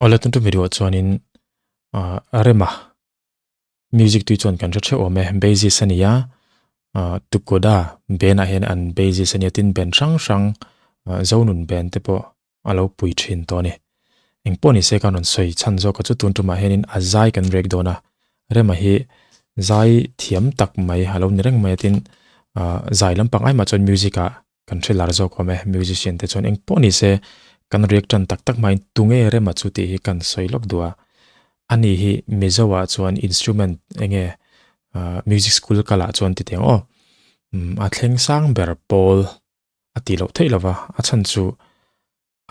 Awle tun tum video chuanin ah rema music tui chuan kan hre theuh awm e bassist a ni a ah tukoda band ah hian an bassist a nia tin band hrang hrang ah zonun band te pawh a lo pui thin tawh a ni engpawh ni se khan rawn sawi chhan zawk a chu tun tumah hianin a zai kan rek dawn a rema hi zai thiam tak mai a lo ni reng mai a tin ah zai lampang aimah chuan music ah Kan hre lar zawk awm e, musician te chuan engpawh ni se kan react tan tak tak hmain tunge rema chu tih hi kan sawi lawk duh a. Ani hi Mizo ah chuan instrument enge music school kal ah chuan ti teng aw. A thleng sang ber pawl a tih loh theih lova, a chhan chu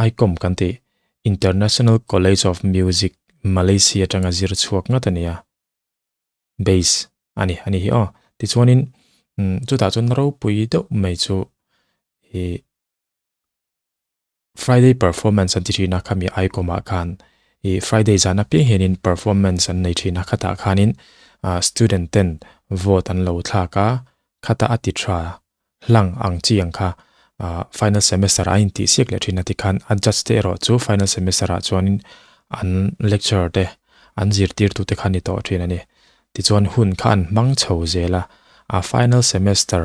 ICOM kan tih International College of Music Malaysia atanga zir chhuak ngat a nia. Base a ni a ni hi aw. Tichuanin umm chutah chuan ropui deuh mai chu ih Friday performance an ti thin a khami icom ah khan ih Friday zan apiang hianin performance an nei thin a khatah khanin ah student ten vote an lo thlak a khata a ti tha hlang ang chi ang kha ah final semester a intih siak leh thin a tikhan a judge te erawh chu final semester ah chuanin an lecturer te an zirtirtu te kha ni tawh thin a ni. Tichuan hun kha an hmang chho zel a, a final semester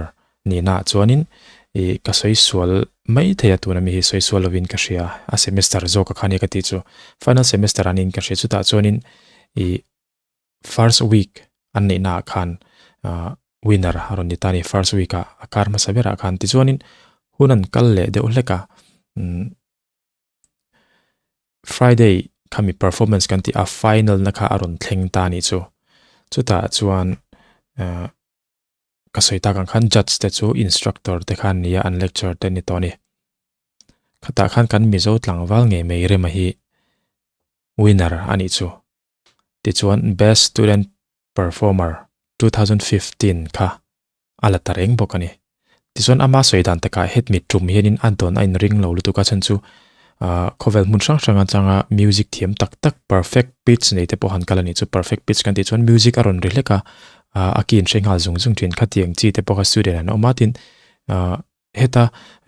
nihna ah chuanin ih ka sawi sual mai thei a tuna mi hi sawi sual lovin ka hria a semester zawk a kha nia ka tih chu final semester ah niin ka hria chutah chuanin ih First week an neih naah khan winner a rawn ni ta a ni first week ah a kar hmasa berah khan tichuanin hun an kal leh deuh hlek a Friday khami performance kan tih a final na kha a rawn thleng ta a nih chu chutah chuan ka sawi tak ang khan judge te chu instructor te kha an ni a an lecturer te an ni tawh a ni khatah khan kan Mizo tlangval ngei mai rema hi winner a nih chu. Tichuan Best Student Performer 2015 kha a la ta reng bawk a ni. Tichuan ama sawi dan takah hetmi tum hianin a dawn a inring lo lutuk a chhan chu khawvel hmun hrang hrang atanga music thiam tak tak perfect pitch nei te pawh han kal a nih chu. Perfect pitch kan tih chuan music a rawn ri hlek a, a ki inhre nghal zung zung thin. Khatiang chi te pawh kha student an awm a tin Heta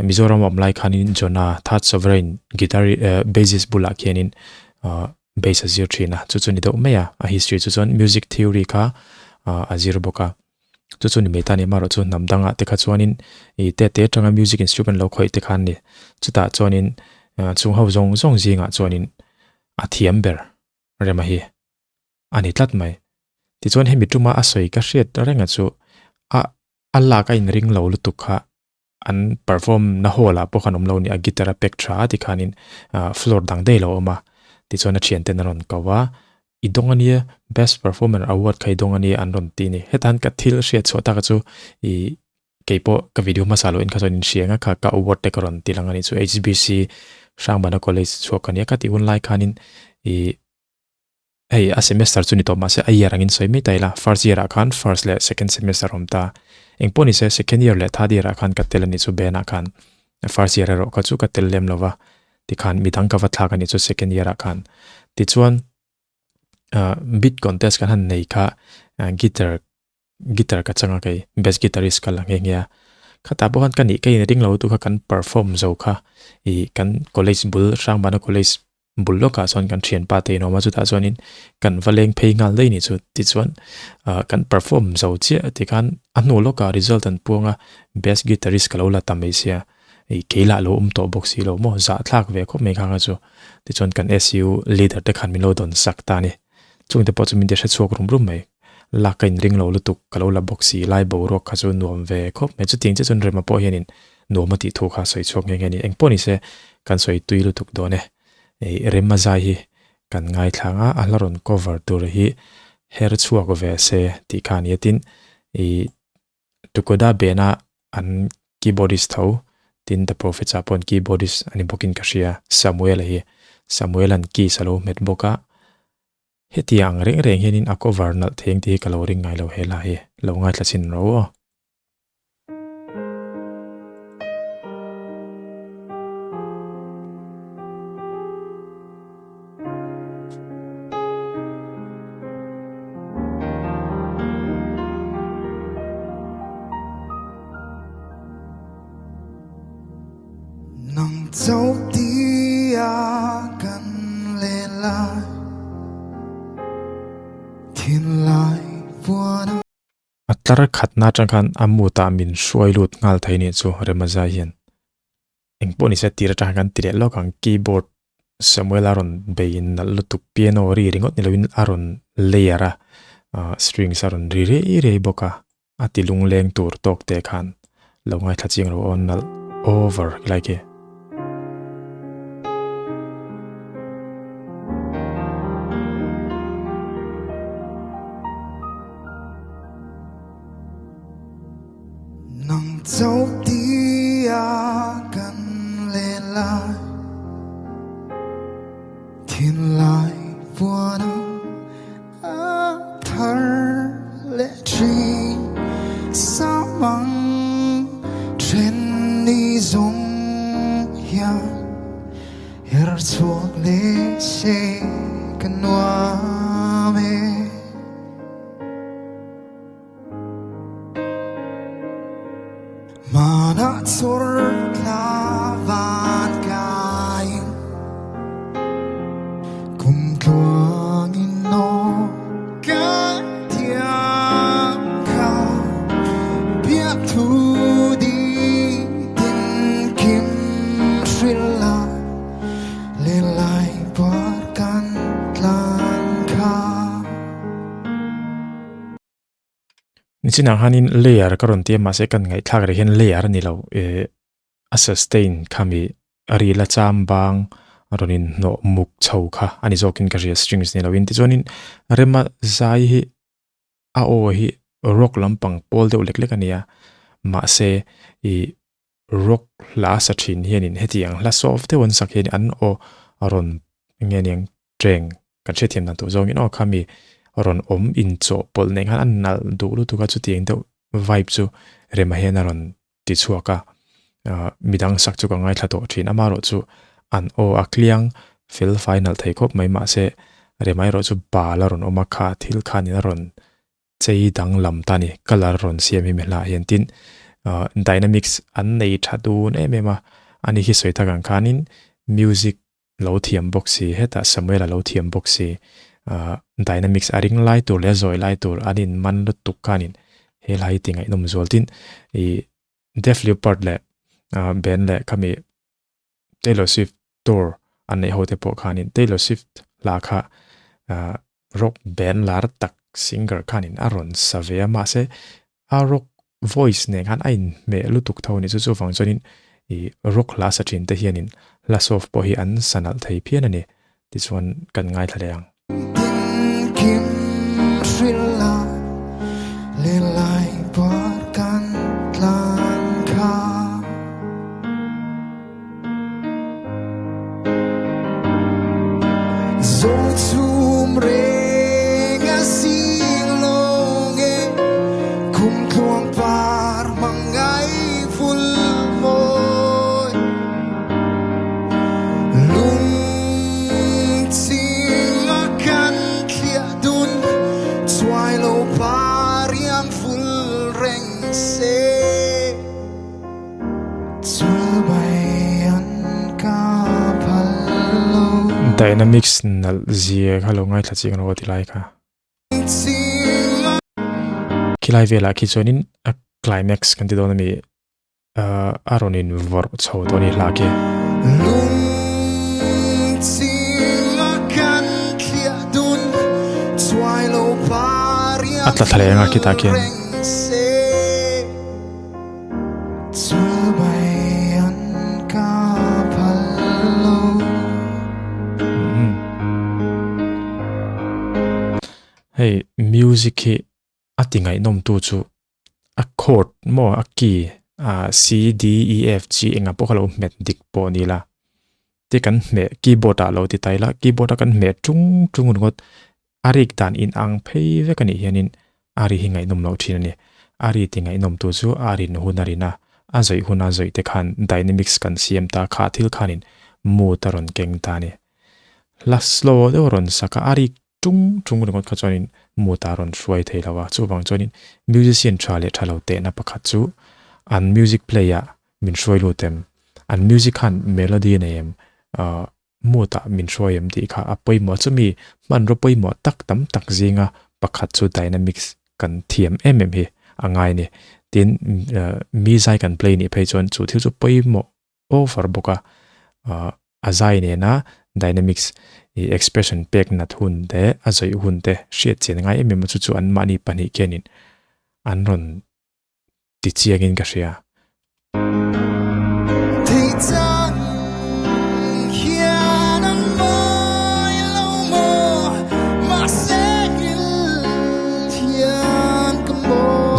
Mizoram awm lai khanin Jonah Third Sovereign guitar bassist bulah khianin bass a zir thin a, chu chu ni deuh mai a, a history chu chuan music theory kha a zir bawk a, chu chu ni mai ta ni amaherawh chu hnam dangah te kha chuanin ih te te atanga music instrument lo khawih te khan ni, chutah chuanin chung ho zawng zawng zingah chuanin a thiam ber rema hi a ni tlat mai. Tichuan hemi tuma a sawi ka hriat renga chu a A lak a inring lo lutuk kha an perform na hall ah pawh khan awm lo a ni a, guitar a pack tha a tikhanin floor dang daih lo a awm a, tichuan a thianten a rawn ko a, i dawng a nia best performer award kha i dawng a nia an rawn ti a ni. Hetan ka thil hriat chhuah tak chu ih keipawh ka video hmasa loh in kha chuan in hria ang a kha ka award te ka rawn ti lang a ni chu HBC Hrangbana College chhuak ka nia ka tih hun lai khanin ih Hei a semester chu ni tawh mahse a year angin sawi mai ta ila, first year ah khan first leh second semester awm ta. Engpawh ni se second year leh third year ah khan ka tel a ni chu band ah khan. First year erawh kha chu ka tel lem lo va, tikhan midang ka va thlak a ni chu second year ah khan. Tichuan ah beat contest kan han nei kha guitar guitar ka chang a kei bass guitarist ka la nghe nghe a. Khatah pawh khan ka nih ka inring lo tu kha kan perform zo kha ih kan college bul Hrangbana college bul lawkah chuan kan thianpa te in awm a chutah chuanin kan va leng phei nghal daih a nih chu tichuan ah kan perform zo chiah tikhan a hnu lawkah result an puang a best guitarist ka lo la ta mai sia ih kei lah lo awm tawh bawk si lo maw zahthlak ve khawp mai khang a chu tichuan kan S_U leader te khan min lo dawn sak ta a ni chungte pawh chu min ti hre chhuak rum rum mai lak ka inring lo lutuk ka lo la bawk si lai boruak kha chu nuam ve khawp mai chutiang chiah chuan Rema pawh hianin Nuam a tih thu kha sawi chhuak nghe nghe a ni. Engpawh ni se kan sawi tui lutuk dawn e. Ih Rema zai hi kan ngaithlang a, a hla rawn cover tur hi her chhuak ve se tih kha a ni a. Tin, ih Tukoda bena an keyboardist tho, tin The Prophets ah pawh keyboardist a ni bawkin ka hria, Samuel-a hi. Samuel-a'n keys a lo hmet bawk a. Hetiang ang reng reng hianin a cover nalh thei ang tih hi ka lo ring ngai lo he hla hi. Lo ngaithla chhin ro aw. Nang chauh tia kan len. A tlar khatna atang khan a mood ah min hruai lut nghal thei nih chu Remazai hian. Engpawh nise tir atang khan ti leh lawk ang keyboard Samuel a rawn bei nalh lutuk piano ri ringawt ni loin a rawn layer a strings a rawn ri rei rei bawk a a ti lungleng tur tawk te khan lo ngaithla chiang lo aw nalh over khilai khi. Nang chauh tia kan len lai Thinlai vuana a thar leh thin Samang then ni zawng hian Her chhuak leh se ka nuam e. Hmanah chawr thla van kai in kum tluang in naw ka thiam kha biakthu di tin kim hril la len lai par kan tlan kha. Nichinah khanin layer ka rawn ti a mahse kan ngaihthlak rih hian layer a ni lo eh a sustain khami a ril a cham bang a rawn inhnawh muk chho kha a ni zawkin ka hria strings ni loin tichuanin rema zai hi a aw hi rock lampang pawl deuh lek lek a ni a mahse ih rock hla sa thin hianin hetiang hla soft deuh an sak hian an aw a rawn eng nge niang cheng kan hriatthiam dan tur zawngin aw khami rawn awm inchawhpawlh nen khan a nalh duh lutuk a chutiang deuh vibe chu rema hian a rawn ti chhuak a ah midang sak chu ka ngaithla tawh thin amaherawh chu an aw a tliang fel fai nalh thei khawp mai mahse rema erawh chu bal a rawn awm a kha thil khanin a rawn chei danglam ta a ni colour rawn siam hi mi hlahah hian tin ah dynamics an nei tha dun em em a ani hi sawi tak ang khanin music lo thiam bawk si hetah Samuel a lo thiam bawk si ah dynamics a ring lai tur leh a zawi lai tur an in man lutuk khanin he lai hi ti ngaihnawm zual tin ih Def Leppard leh ah band leh khami Taylor Swift tour an neih ho te pawh khanin Taylor Swift hla kha ah rock band lar tak singer khanin a rawn sa ve a mahse a rock voice nen khan a inhmeh lutuk tho a ni chu chuvang chuanin ih rock hla sa thin te hianin hla soft pawh hi an sa nalh thei phian a ni tichuan kan ngaithla leh ang. Tinkim hrila lelai par kan tlan kha. Zochhum reng a zing lawng e, kum tluang par hmangai vul mawi. Lung ching a kan thliah dun, chuai lo par iang vul reng se. Dynamics nalh zia kha lo ngaithla chiang rawh ti lai kha. Khilai velah khi chuanin a climax kan ti dawn a mi a rawn in vawrh chho tawh a ni hla khi. A tla thla leh ang a khitah khian. Hei music hi a ti ngaihnawm tu chu a chord maw a key ah C D E F G engah pawh kha lo hmet dik pawh ni la te kan hmeh keyboard ah lo ti ta ila keyboard a kan hmeh tung tung ringawt A rik dan in ang phei vek a nih hianin a ri hi ngaihnawm loh thin a ni. A ri ti ngaihnawm tu chu a rin hun a rin a, a zawih hun a zawih te khan dynamics kan siam ta kha thil khanin mood a rawn keng ta a ni. Hla slow deuh a rawn sak a, a rik tung tung ringawt kha chuanin mood a rawn hruai thei lo a, chuvang chuanin musician tha leh tha lo tehna pakhat chu an music play ah min hruai lut em? An music khan melody a nei em? Ahh. mood ah min hruai em tih kha a pawimawh chumi hmanraw pawimawh tak tam tak zinga pakhat chu dynamics kan thiam em em hi a ngai a ni. Tin, mi zai kan play nih phei chuan chu thil chu pawimawh over bawk a, a zai nena dynamics ih expression pek nat hun te a zawih hun te hriat chian ngai em em a chu chu anmahni pahnih khianin an rawn ti chiangin ka hria.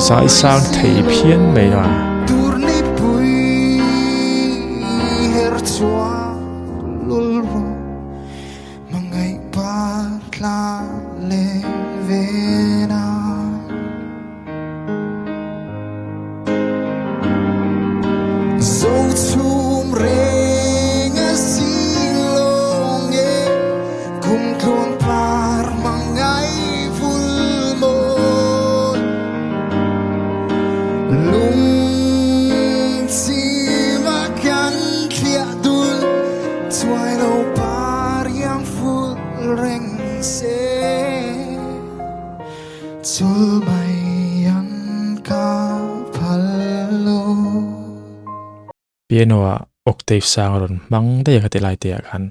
Zai sang thei phian mai a. Piano ah octave sang a rawn hmang daih a khati lai te ah khan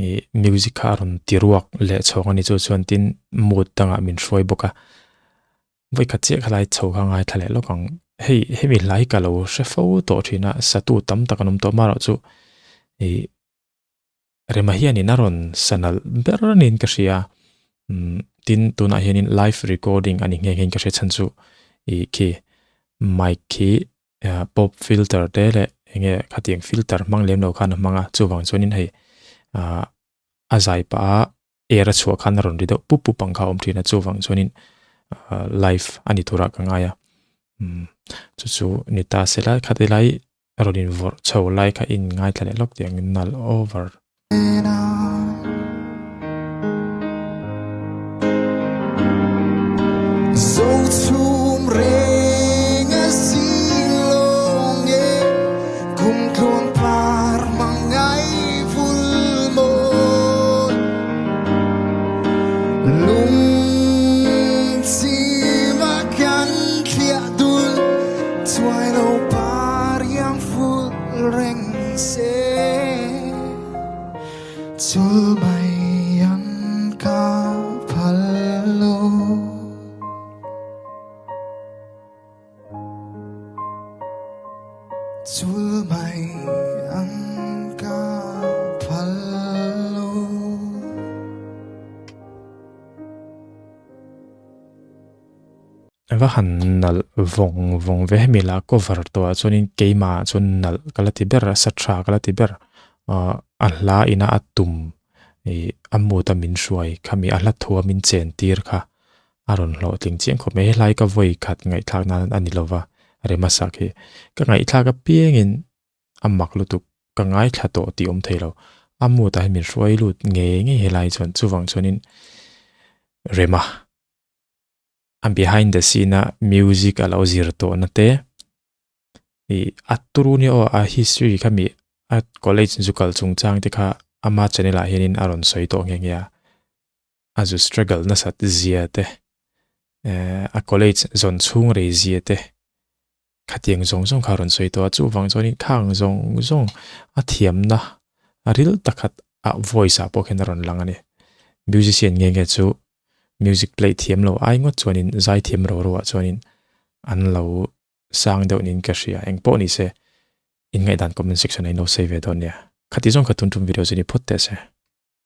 ih music kha a rawn ti ruak leh chhawng a ni chu chuan tin mood dangah min hruai bawk a vawikhat chiah khalai chho kha ngaithla leh lawk ang hei hemi hlai ka lo hre fo tawh thin a satu tam tak an awm tawh marawh chu ih. Rema hianin a rawn sa nalh ber niin ka hria. Umm tin tunah hianin live recording a ni nghe nghe in ka hria chhan chu ih khi mic khi pop filter te leh eng nge khatiang filter hmang lem lo khan a hmang a chuvang chuanin hei ah a zai pah a air a chhuah khan a rawn ri deuh pup pup ang kha a awm thin a chuvang chuanin ah live a ni turah ka ngai a umm chu chu ni ta se lai khati lai A rawn invawrh chho lai kha in ngaithla leh lawk tih angin nalh over. Va han nalh vawng vawng ve hemi lah cover tawh ah chuanin keimah ah chuan nalh ka la ti ber a sa tha ka la ti ber ah a hla ina a tum ih a mood a min hruai khami a hla thu a min chen tir kha a rawn hlawhtling chiang khawp mai helai ka vawi khat ngaihthlak nan a ni lova rem a sak hi ka ngaihthlak apiangin a mak lutuk ka ngaithla tawh tih awm thei lo a mood ah hian min hruai lut ngei ngei helai chuan chuvang chuanin rem a. A behind the scene a music a lo zir tawh na te ih a turu nia aw a history kha mi a college zu kal chung chang te kha ama channel ah hianin a rawn sawi tawh nghe nghe a a zu struggle nasat zia te eh a college zawn chhung rei zia te khatiang zawng zawng kha a rawn sawi tawh a chuvang chuanin khang zawng zawng a thiamna a ril takhat ah voice ah pawh khian a rawn lang a ni musician nge nge chu music play thiam lo ai ngawt chuanin zai thiam ro ro ah chuanin an lo sang deuh niin ka hria eng pawh ni se in ngaihdan comment section ah in lo sawi ve dawn nia khati zawng kha tun tum video chu ni phawt teh se.